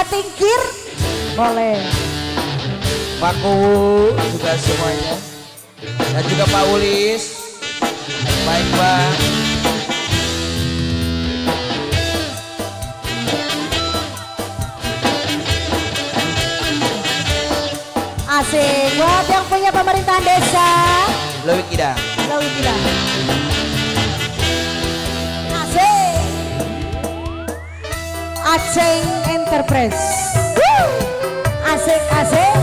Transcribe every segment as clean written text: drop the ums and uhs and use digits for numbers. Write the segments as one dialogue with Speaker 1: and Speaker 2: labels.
Speaker 1: Jaka Tingkir boleh.
Speaker 2: Pak Kuwu juga semuanya. Dan juga Pak Ulis. Baik Pak.
Speaker 1: Asik buat yang punya pemerintahan desa
Speaker 2: Leuwi Kidang.
Speaker 1: Leuwi Kidang. Asik. Aceng Enterprise. Asik asik.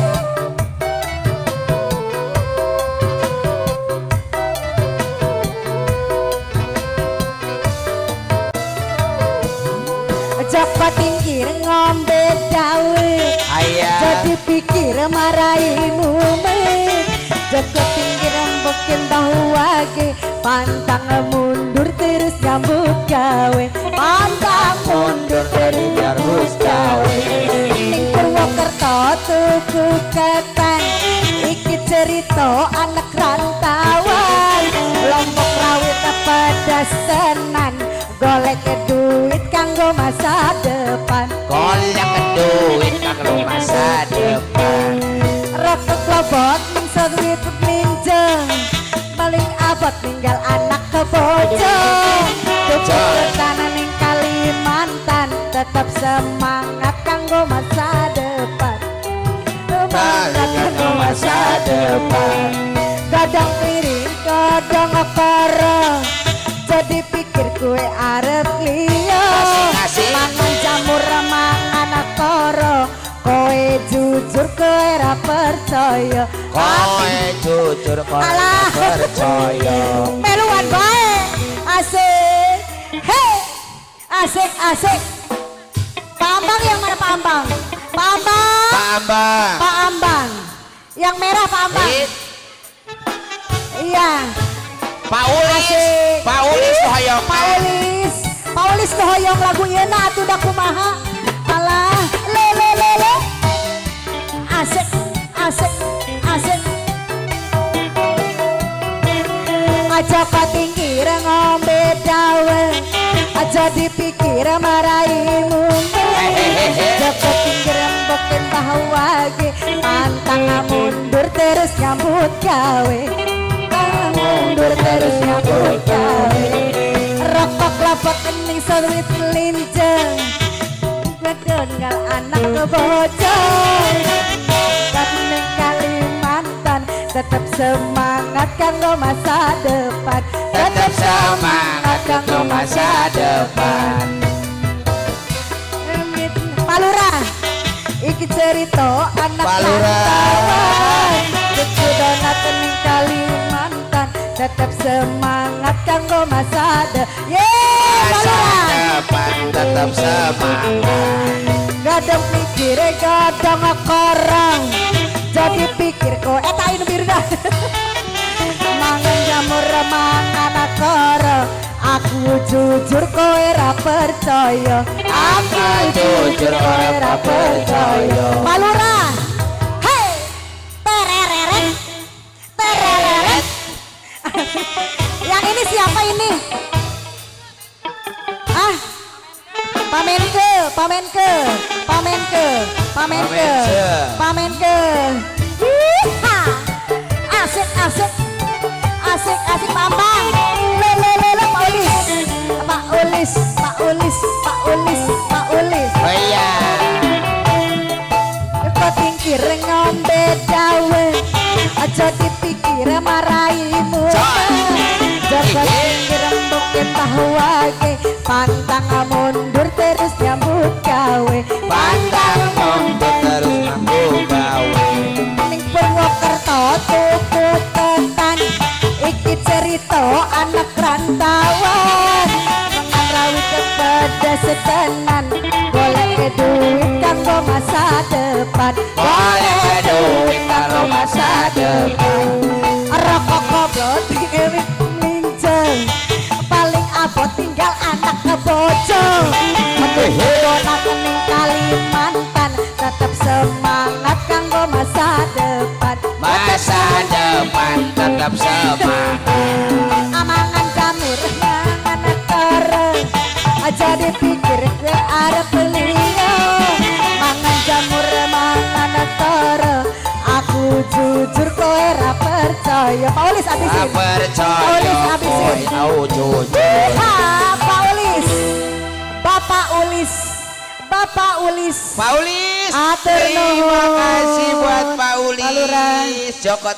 Speaker 1: Jaka Tingkir ngombe dawet.
Speaker 2: Ayah.
Speaker 1: Jadi pikir marahi mumet. Jaka Tingkir mboken tahu wage. Pantang mundur terus nyambut gawe. Pantang mundur terus nyambut gawe. Ning Purwokerto tuku ketan. Iki cerita anak rantauan. Lombok rawit pedas tenan. Golek duit kanggo masa depan.
Speaker 2: Golek duit kanggo masa depan.
Speaker 1: Rokok klobot ning sawit minjeng. Paling abot ninggal anak kebojo. Tuku ketan ning Kalimantan. Tetap semangat kanggo masa depan. Semangat kanggo masa depan. Kadang piring kadang akara. Jadi pikir kue arep liya. Mangan jamur mangan akara. Kowe jujur kowe ra percaya.
Speaker 2: Kowe jujur kowe ra percaya.
Speaker 1: Meluan bae. Asik. Hey. Asik asik. Pak Ambang yang mana Pak Ambang? Pak Ambang.
Speaker 2: Pak Ambang.
Speaker 1: Pak Ambang. Yang merah Pak Ambang. Iya.
Speaker 2: Pak Ulis, Pak Ulis hoyong.
Speaker 1: Pak Ulis, Pak Ulis hoyong lagu yeuna atuh da kumaha. Alah, le le le le. Asik, asik, asik. Aja Tingkir ngombe dawet. Aja dipikir marahi mumet. Jaka Tingkir mboken tahu wage. Pantang mundur terus nyambut gawe. Mundur terus nyambut gawe. Rokok klobot ning sawit linceng. Tinggal anak kebojo. Ning Kalimantan tetap semangat kanggo masa depan.
Speaker 2: Tetap semangat kanggo masa depan.
Speaker 1: Pak Lurah, iki cerita anak rantauan. Tuku donat ning Kalimantan. Tetap semangat kanggo masa
Speaker 2: depan. Tetap semangat.
Speaker 1: Gadang mikir gadang korang. Jadi pikir kowe eta inu biru dah. Mangan jamur mangan akara. Aku jujur kowe ra percaya.
Speaker 2: Aku jujur kowe ra percaya.
Speaker 1: Pak Lurah. Hey. Terereret. Terereret. Yang ini siapa ini? Ah, Pak Menke, Pak Menke, Pak Menke, Pak Menke, Pak Menke. Asik, asik, asik, asik, Pak Ambang. Le, le, le, le, Pak Ulis, Pak Ulis, Pak Ulis, Pak Ulis, Pak Ulis.
Speaker 2: Oh iya.
Speaker 1: Kok Tingkir ngombe dawet. Aja dipikir maraimu. Jaka Tingkir mboken tahu wage. Pantang mundur terus nyambut gawe.
Speaker 2: Pantang mundur terus nyambut gawe.
Speaker 1: Ning Purwokerto tuku ketan. Iki cerita anak rantauan. Mangan rawit pedas tenan. Golek duit kanggo masa depan.
Speaker 2: Golek duit kanggo masa depan.
Speaker 1: Rokok goblok ewit minjeng. Paling abot tinggal anak kebojo. Tuku donat ning Kalimantan. Tetap semangat kanggo masa depan.
Speaker 2: Masa depan tetap semangat.
Speaker 1: Amangan jamur mangan akara. Aja dipikir kowe arep liya. Mangan Jujur kowe ra percaya. Pak Ulis abisin.
Speaker 2: Percaya.
Speaker 1: Pak Ulis abisin.
Speaker 2: Au jujur.
Speaker 1: Pak Ulis. Bapak Ulis. Bapak Ulis.
Speaker 2: Pak Ulis.
Speaker 1: Atur
Speaker 2: Terima
Speaker 1: nuhun.
Speaker 2: kasih buat Pak
Speaker 1: Pak Lurah.
Speaker 2: Ulis. Joko.